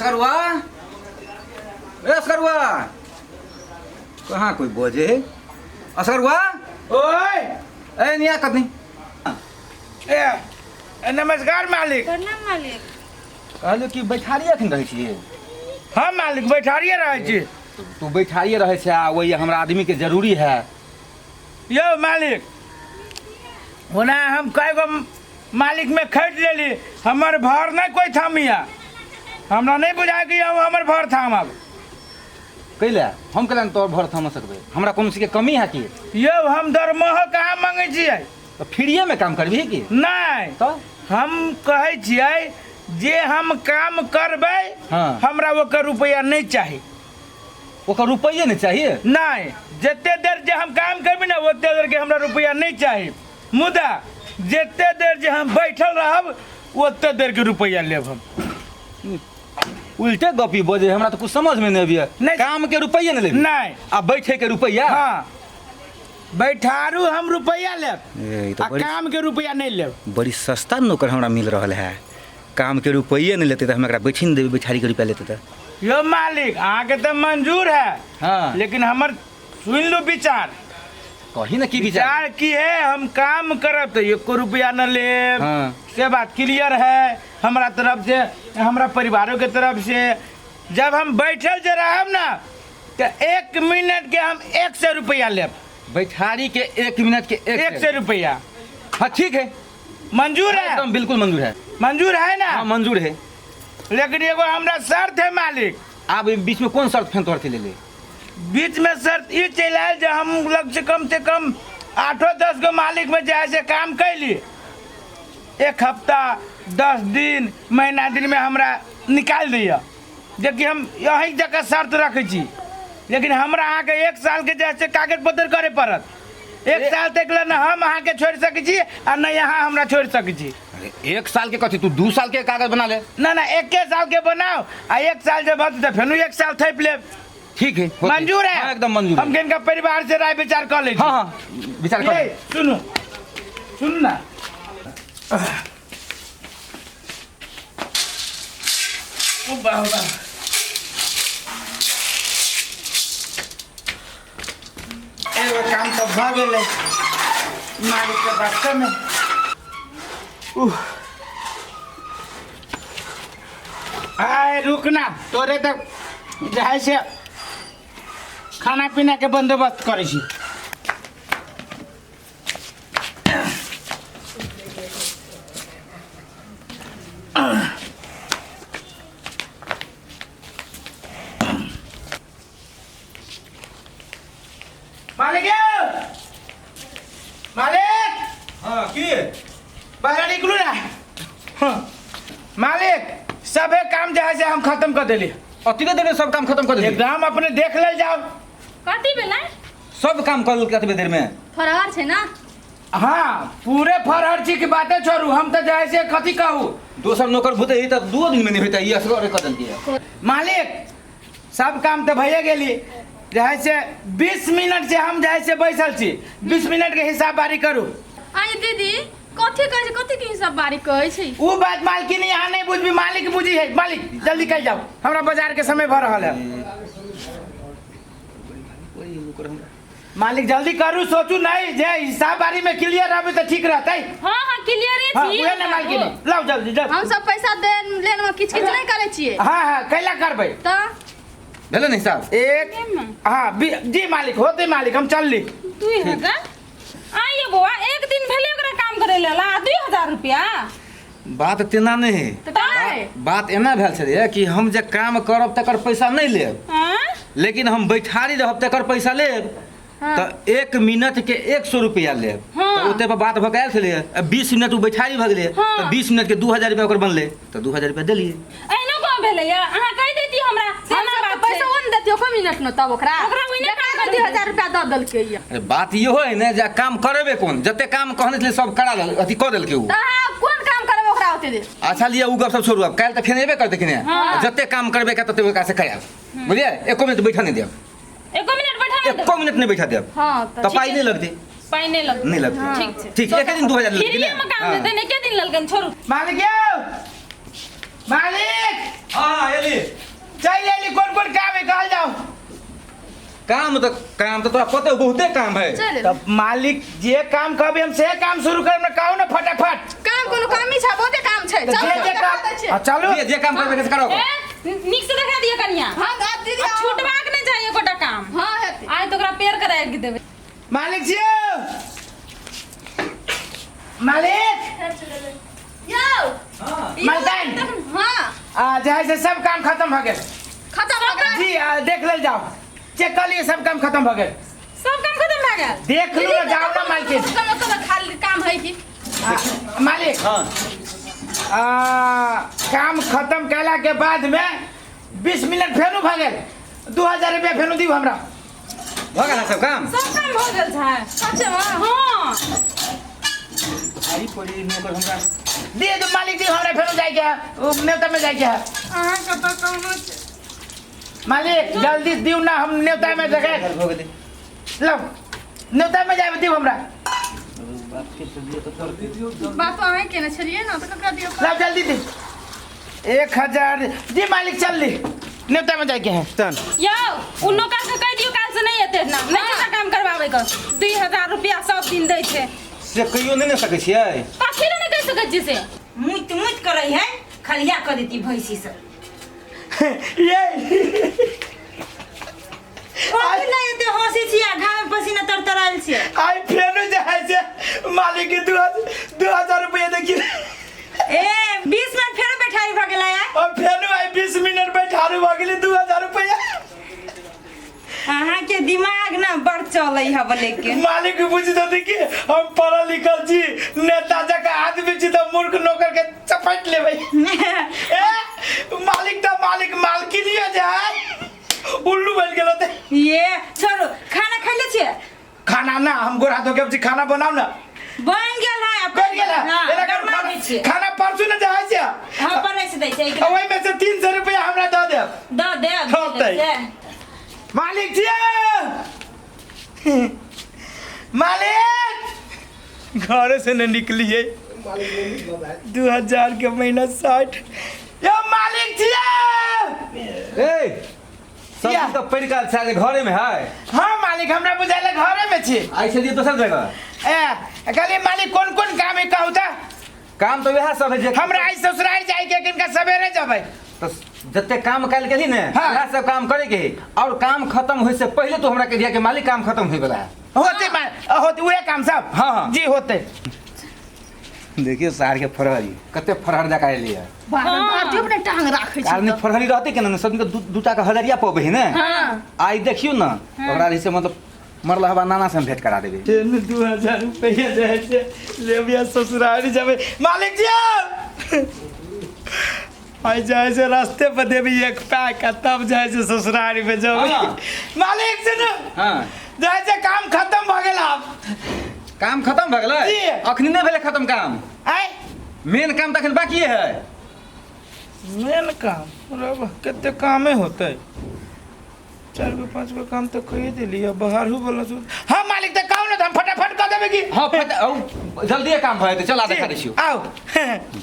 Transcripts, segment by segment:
असगरुआ, ए असगरुआ, कहाँ कोई बजे है? असगरुआ। ओए। ए निया कतनी। ए, ए, नमस्कार मालिक। प्रणाम मालिक। कहलियो कि बैठारी अखन रहै छियै? हाँ मालिक, बैठारिए रहै छी। तू बैठारिए रहै छै आ वही हमरा आदमी के जरूरी है। यौ मालिक, ओना हम कए गो मालिक में खरीद लेली, हमर भर नहीं कोई थामिया। हमरा नहीं बुझाय कि हम हमर भर थामब। कैले हम कैला तोर भर थाम सकबै? हमरा कोनो चीज के कमी है की? यौ हम दरमाहा कहाँ मांगै छियै? तऽ फ्रीए में काम करबही की? नहीं। तऽ हम कहै छियै जे हम काम करबै, हाँ। हमरा ओकर रुपया नहीं चाही। ओकर रुपये नहीं चाहिए? नहीं, जते देर जे हम काम करबै ने ओते देर के हमरा रुपया नहीं चाही, मुदा जते देर जे हम बैठल रहब ओते देर के रुपया लेब हम। उल्टे गपी बजे, हमरा तो कुछ समझ में नहीं अबिया। नहीं। काम के रुपये नहीं लेबी? नहीं। आ बैठे के रुपया? हाँ, बैठारू हम रुपया लेब। ए, ई तो आ बड़ी काम के रुपया नहीं लेब। बड़ी सस्ता नौकर हमरा मिल रहल है। काम के रुपये नहीं लेते तो हम एकरा बैठी नहीं देबै, बैठारी के रुपया लेते तो। यो मालिक, अहाँके तऽ मंजूर है। हाँ। लेकिन हमर सुनि लू विचार। कही ना की विचार। विचार की है, हम काम करब तो एको रुपया न लेब। हाँ। से बात क्लियर है हमरा तरफ से, हमरा परिवारों के तरफ से। जब हम बैठल जे रहब ना तो 1 मिनट के हम 100 रुपया लेब। बैठारी के 1 मिनट के 100 रुपया। हाँ ठीक है। मंजूर है? एकदम बिल्कुल मंजूर है। मंजूर है ना? हाँ मंजूर है। लेकिन एगो हमरा शर्त है मालिक। आब ई बीच में कौन शर्त फेन तोहर ले ले? बीच में शर्त ई चलि आयल जे हम लग से कम से कम 8-10 गो मालिक में जाए से काम कैली, 1 हफ्ता 10 दिन महीना दिन में हमरा निकालि दैया, जेकि हम यही जगह शर्त रखै छी। लेकिन हमरा अहाँके 1 साल के जैसे कागज पत्र करे पड़त। 1 साल तक ले न हम अहाँके छोड़ि सकै छी आ न अहाँ हमरा छोड़ि सकै छी। अरे 1 साल के कथी, तू 2 साल के कागज बना ले। ना ना, 1 साल के बनाओ आ 1 साल जब होत तऽ फेनो 1 साल थैप लेब। ठीक है, होतै। मंजूर है? हाँ, एकदम मंजूर हम है। किनका परिवार से राय विचार कर ले। हाँ हाँ विचार कर ले। सुनू सुनू ना, ओ वाह वाह, एगो काम तऽ भऽ गेलै मालिकके बच्चामे। उह। आय रुक ना, तोरे तऽ जे है से खाना पीना के बंदोबस्त करै छी। मालिक यौ! मालिक। हाँ की? बाहर निकलू ना। हाँ। मालिक, सबे काम जे है से हम खत्म कर देली। अतिबे देर में सब काम खत्म कर देली? एकदम, अपने देख लेल जाओ। कथी भेलै? सब काम कर लेलकै अतबे देर में? फरहर छै ना। हाँ पूरे फरहर छी की बातें छोड़ू, हम तो जे है से कथी कहू। दोसर नौकर भूते तऽ 2 दिन में नहीं होता, ई असगर कर देलकै। मालिक सब काम तऽ भइए गेली, जे है से 20 मिनट से हम जे है से बैसल छी, 20 मिनट के हिसाब बारी करू। आई दीदी कथी कहै छै, कथी के हिसाब बारी कहै छै? उ बात मालकिन यहाँ नहीं बुझबी, मालिक बुझी है। मालिक जल्दी कह जाओ, हमरा बाजार के समय भऽ रहल है। मालिक जल्दी करू, सोचू नहीं जे हिसाब बारी में क्लियर रहबे तऽ ठीक रहतै। हाँ हाँ क्लियर हाँ छी। उहे ना मालकिन, लाओ जल्दी जल्दी। हम सब पैसा दे लेन में किच किच नहीं करै छियै। हाँ हाँ कैला करबै तऽ भेलै ने हिसाब? एक हाँ जी मालिक होते मालिक, हम चलली। 2000? आइए बौआ, 1 दिन भेलै ओकरा काम करै लेल आ 2000 रुपया। बात तेना नहीं है। तऽ काय? बात एना भेल छलै कि हम जे काम करब तकर पैसा नहीं लेब। हाँ? लेकिन हम बैठारी रहब तकर पैसा लेब। हाँ। तऽ 1 मिनट के 100 रुपया लेब। हाँ। तऽ ओते पर बात भऽ के आयल छलै, आ 20 मिनट ओ बैठारी भऽ गेलै। हाँ। तऽ 20 मिनट के 2000 रुपया ओकर बनलै, तऽ 2000 रुपया देलियै। एहनो कहाँ भेलैया? अहाँ कहि दैती हमरा, से हम एना सब बात तऽ पैसा छै। ओ नहि देतियै एको मिनट न तब ओकरा। ओकरा ओहिने देखा काम कऽ 2000 रुपया दऽ देलकै या। अरे बात इहो है ने जे काम करेबे कोन, जते काम कहने छलै सब करा लेल, अथी कऽ देलकै उ। तऽ अहाँ कोन काम करबै ओकरा ओते देर? अच्छा लिअ उ गप सब छोड़ू, आब काल्हि तऽ फेर एबे करतै कि ने? हाँ। जते काम करबे के तते ओकरा से करायब, बुझलियै? एको मिनट बैठऽ नहि देब। एको मिनट बैठा नहि देब। एको मिनट नहि बैठा देब। हाँ, तऽ तऽ पाइ नहि लगतै। पाइ नहि लगतै। नहि लगतै। ठीक छै। ठीक, एके दिन 2000 लगतै फ्रीए में काम देतै ने, एके दिन लेलकनि, छोड़ू। मालिक यौ, मालिक। हाँ, एली। काम तो तोरा पते हो, बहुते काम है। चल। तब मालिक जे काम कहबे हम से काम शुरू करब ना, कहू ना फटाफट। काम कोनो काम ही छै, बहुते काम छै। तऽ चल जे जे देखा दै छियै। काम, चलू। जे काम करबे से करो। ए, नीक से देखा दिअ कनिया। हाँ दीदी, आ आओ। छूटबाक नहि चाही एकोटा काम। हाँ हेतै। आइ तऽ ओकरा पेड़ कराय के देबै। मालिक जी, मालिक। यौ। हाँ। मलकाइन। हाँ। आ जे से सब काम खत्म भऽ गेल। खत्म भऽ गेल। जी, देख लेल जाओ, चेक कर लिए, सब काम खत्म भऽ गेल। सब काम खत्म भए गेल। देख लू ना, जाओ ना मालकिन। कम कम खाली काम है की। मालिक। हाँ। काम खत्म कैला के बाद में 20 मिनट फेरू भऽ गेल, 2000 रुपया फेरू दियौ हमरा। भऽ गेल सब काम? सब काम भऽ गेल छै। सच में? हाँ। भारी पड़ी नौकर हमरा। दिए दो मालिक जी, हमरा फेरू जाइके है, उ न्योता में जाइके है। अहाँ के तऽ कोनो मालिक जल्दी दियौ ना, हम न्योता में जगह भऽ गेलै। लो न्योता में जाबे दियौ हमरा। बात अहाँ केने छलियै ना, तऽ ककरा दियौ? लो जल्दी दी, 1000 जी मालिक, चल ली न्योता में जाइके है। चल। यौ, उ नौकर के कहि दियौ काल्हि से नहि एतै ना, नहि जेतै काम करबाबै के। 2000 रुपया सब दिन दै छै। से कहियो नहि ने सकै छियै। कथी लए नहि कहि सकै छियै से? मुइत मुइत करै है, खलिया कऽ देती भैंसी सब। ये कथी लए एते हँसी छी आ घाम पसीना तरतरायल छियै? आई फेरू जाइ छै मालिक के 2000 रुपया देखी। ए 20 मिनट फेरो बैठारी भऽ गेलै। और फेरू आई 20 मिनट बैठारू भऽ गेलै, 2000 रुपया। अहाँ के दिमाग ना बड़ चलै हब, लेकिन मालिक के बुझि देती कि हम पढ़ल लिखल छी, नेता जकाँ आदमी छी, तऽ मूर्ख नौकर के चपैट लेबै। ए मालिक तऽ मालिक, मालकिनियो जाय उल्लू बनि गेल होतै। ये छोड़ू, खाना खैले छियै? खाना ना, हम गोड़ हाथ धो के अबै छी, खाना बनाउ ना। बनि गेल है। बनि गेल है? हाँ, एना करू, गरमा खाना दै छियै। खाना परसू ने जाइ छै। हाँ, परसि दै छै। आ ओहिमे से 300 रुपया हमरा दऽ देब। दऽ देब। होतै। मालिक जी, मालिक, घर से न निकलिए, 2000 के महीना 60। यो मालिक जी। ए सब या। तऽ पढ़ि काल छै घरे में है। हाँ मालिक, हमरा बुझाइल घरे में छी। आई छलियै दोसर जगह। ए कहलिए मालिक, कोन कोन काम है कहू तऽ। काम तऽ वएह सब है जे हमरा आई ससुराल जाय के, किनका सवेरे जबै। तऽ जते काम काल्हि केलही ने, हाँ। वएह सब काम करे के है। और काम खत्म होय से पहिले तो हमरा के दिया के मालिक काम खत्म होय वाला है। होते होते उहे काम सब। हाँ, हाँ। जी होते। देखियो सार के फरहरी कते फरहर जका एलियै है। बार बार जो अपने टांग राखै छै। आदमी फरहरी रहते के ना, सब के दूटा के हजरिया पबै है ने। हाँ। आई देखियो ना, ओकरा जैसे मतलब मरल हवा नाना से हम भेंट करा देबै। 2000 रुपया जाइ छै लेबिया ससुराल जबै मालिक जी। आई जाइ छै रास्ते पर देबी एक पैक आ तब जाइ छै ससुराल में जबै। हाँ। मालिक सुनू। हाँ। जाइ छै, काम खत्म भऽ गेल आब। काम खत्म भऽ गेलै? जी। अखनी नहि भेलै खत्म काम। आइ मेन काम तऽ अखन बाकिए है। मेन काम रब कते कामे होतै, 4 गो 5 गो काम तऽ कहि देली, बाहर वाला। हाँ मालिक, तऽ कहू ने तऽ हम फटाफट कऽ देबै की। हाँ, औ जल्दिए काम भऽ जेतै, चल आ देखा दै छियौ। आओ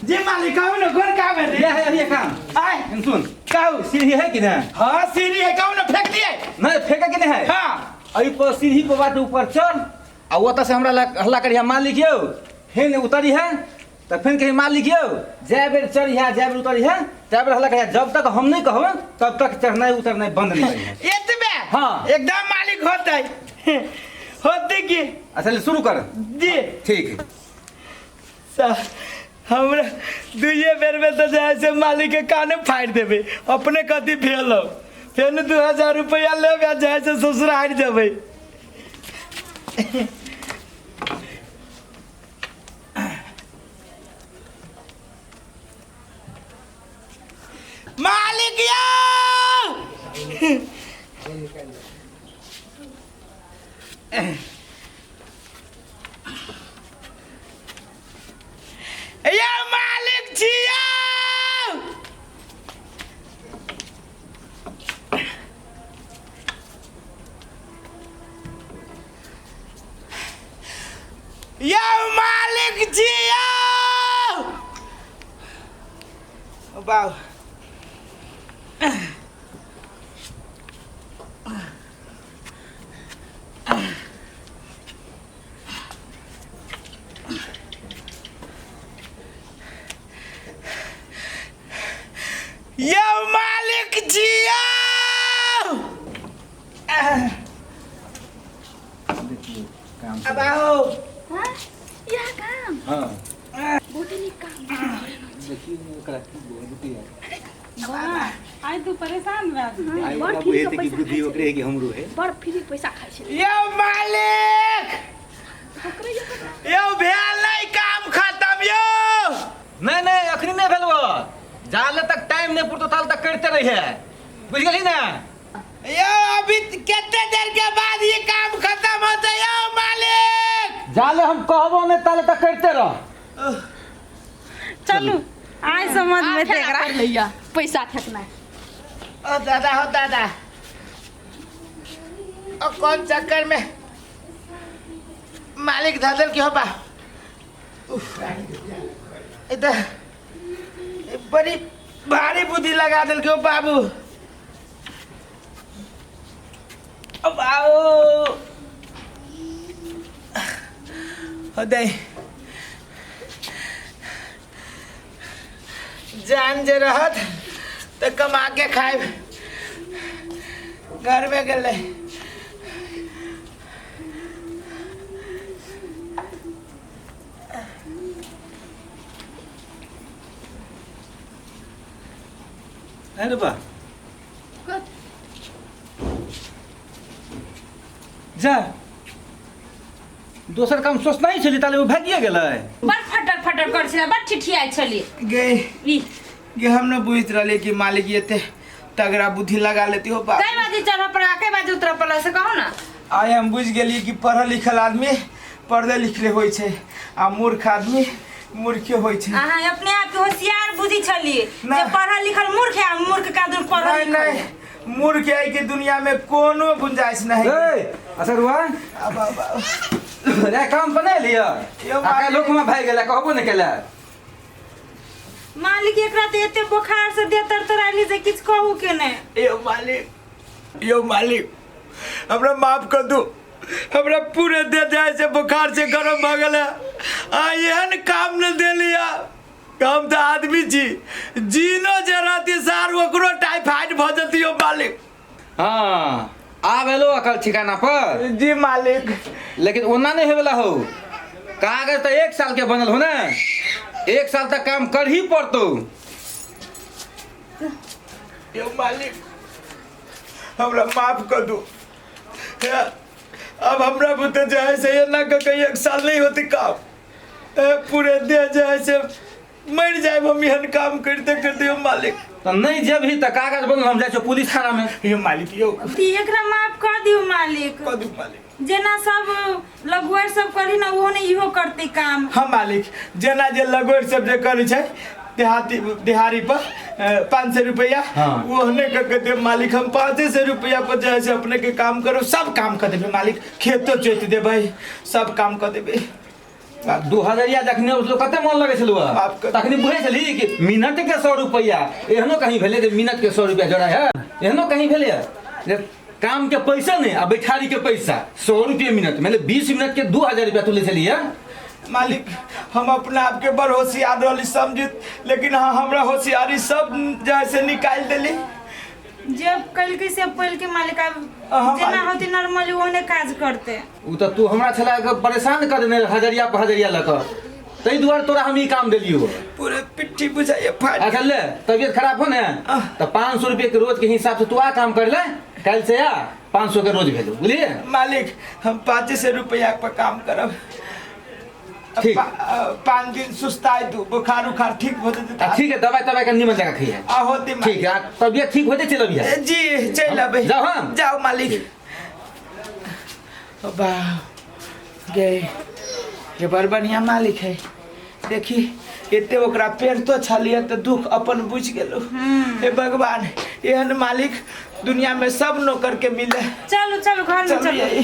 जी मालिक, कहू ने कोन काम है। इएह है, अभी काम। आइ सुन। कहू। सीढ़ी है कि नहीं? हाँ सीढ़ी है, कहू ने फेंक दिए। नहीं, फेंके कि नहीं है? हाँ। एहि पर सीढ़ी पर बाट ऊपर चल आ ओतऽ से हमरा लग हल्ला करिहा मालिक यौ, फेन उतरी है तऽ फेन कही मालिक यौ, जाय बेर चढ़िहा जाय बेर उतरिहा तै बेर हल्ला करिहा, जब तक हम नहीं कहब तब तक चढ़नाइ उतरनाइ बंद नहीं करिहा। एतबे? हाँ। एकदम मालिक, होतै होतै की। अच्छा ले शुरू कर। जी। ठीक। हमरा दुइये बेर में तऽ जाइ से मालिक के काने फाड़ि देबै, अपने कथी भेल हो, फेर 2000 रुपया लेबै आ जाइ से ससुराल जेबै। मालिक यौ, यौ मालिक छी यौ। यौ मालिक छी यौ। बाउ यौ मालिक जी यौ देखियौ काम अब आओ हाँ इएह काम हाँ बहुते नीक काम देखियौ ने ओकरा की बुद्धि है आइ तू परेशान भए गेल। आइ बड़ ओकरा फ्री बुझेतै के कि पैसा बुद्धि खाइ ओकरे है कि हमरो है बड़ फ्री पैसा खाइ छै यौ मालिक ओकरे ये यौ भेल नहीं काम खत्म यौ नहीं नहीं अखनी नहीं भेल जाले तक टाइम नहीं पुरतो ताल तक करते रही है बुझ गेली ना यौ अभी कितने देर के बाद ये काम खत्म होते यौ मालिक जाले हम कहबो नहीं ताले तक करते रह चलू आइ समझ में ठेला एकरा कर लैया पैसा ठेकना ओ दादा हो दादा ओ कौन चक्कर में मालिक धदल की हो बा उफ, इधर बड़ी भारी बुद्धि लगा दिल के हो बाबू अब आओ हो दे जान जे रहत तो कमा के खाए घर में गेले अरे बा जा दोसर काम सोचना ही छली ताले ओ भागिए गेलै बड़ फटर फटर कर छलै बड़ ठिठियाइ छली गे ई गे हम न बुझ रहले कि मालिक एते तगड़ा बुद्धि लगा लेती हो बाप कै बाजी चढ़ पड़ा कै बाजी उतर पड़ा से कहू ना आइ हम बुझि गेलियै कि पढ़ल लिखल आदमी पढ़ले लिखले होइ छै आ मूर्ख आदमी मूर्खे होइ छै अहाँ अपने आप के होशियार बुझी छली ना। जे पढ़ल लिखल मूर्ख है आ मूर्ख का दूर पढ़ल नहीं लिखल नहीं मूर्ख है के दुनिया में कोनो गुंजाइश नहीं ए असरुआ अब अब अब। रे काम पर नहीं लिया यौ आ का मालिक। लोक में भाग गेला कहबो नहीं केला मालिक एकरा तऽ एते बोखार से देह तरतराइली जे किछु कहू के नहि यौ मालिक यौ मालिक हमरा माफ कर दू हमरा पूरे देह जाय से बुखार से गरम भऽ गेल है आ एहन काम न देलिया हम तऽ आदमी छी जीनो जे रहती सार ओकरो टाइफाइड भऽ जती यौ मालिक हाँ आब एलो अकल ठिकाना पर जी मालिक लेकिन ओना नहीं होवेला हो कागज तो एक साल के बनल हो ना एक साल तक काम कर ही पड़तो यौ मालिक हमरा माफ कर दू हे, अब हमरा बुते जे है से एना कऽ के एक साल नहीं होती काम ए, पूरे देह जे है से मरि जाए हम एहन काम करते करते यौ मालिक तो नहीं जब ही तो कागज बनल हम जाइ छियौ पुलिस थाना में यौ मालिक यौ ती एकरा माफ कर दियौ मालिक कऽ दू मालिक जेना सब लगुआर सब करी ने ओहो ने इहो करतै काम हाँ मालिक जेना जे लगोर सब जे करै छै देहाती दिहाड़ी पर 500 रुपया हाँ। ओहने कऽ के देब मालिक हम 500 रुपया पर जे है से अपने के काम करो सब काम कर देबै मालिक खेतो जोति देबै सब काम कर देबै दू हजरिया जखने उठलो कते मन लगै छलौ बाप के- तखनी बुझै छली कि मिनट के 100 रुपया एहनो कहीं भेलै जे मिनट के 100 रुपया जोड़ा है एहनो कहीं भेलै जे काम के पैसा नहीं आ बैठारी के पैसा 100 रुपये मिनट मतलब 20 मिनट के 2000 रुपया तू ले छलिए मालिक हम अपना आपके बड़ होशियार रहली समझित लेकिन हाँ हमरा होशियारी सब जैसे निकाल देली जब कलके से पहल के मालिक आब अहाँ जेना मालिक। होते नॉर्मली ओहने काज करते उ तऽ तू हमरा छला के परेशान कर देने हजरिया पर हजरिया लऽ कऽ ताहि दुआरे तोरा हम ई काम देलियौ पूरे पिट्ठी बुझाइए फाट अच्छा ले तबियत खराब हो ने तऽ 500 रुपये के रोज के हिसाब से तू आ काम कर ले काल्हि से आ 500 के रोज भेजो बुझलिए मालिक हम 500 रुपया पर काम करब ठीक। 5 दिन सुस्ताई दू बुखार उखार ठीक हो जेतै आ ठीक है दवाई तवाई के निमन जगह खइहे आ होती ठीक है आ तबियत ठीक होते चल अभी जी चल अबै जाओ हम। जाओ मालिक वाह गे ये बड़ बढ़िया मालिक है देखी एते ओकरा पेरतो छलिए तऽ दुख अपन बुझि गेलो हे भगवान एहन मालिक दुनिया में सब नौकर के मिले चलू चलू घर में चलू चलू यही।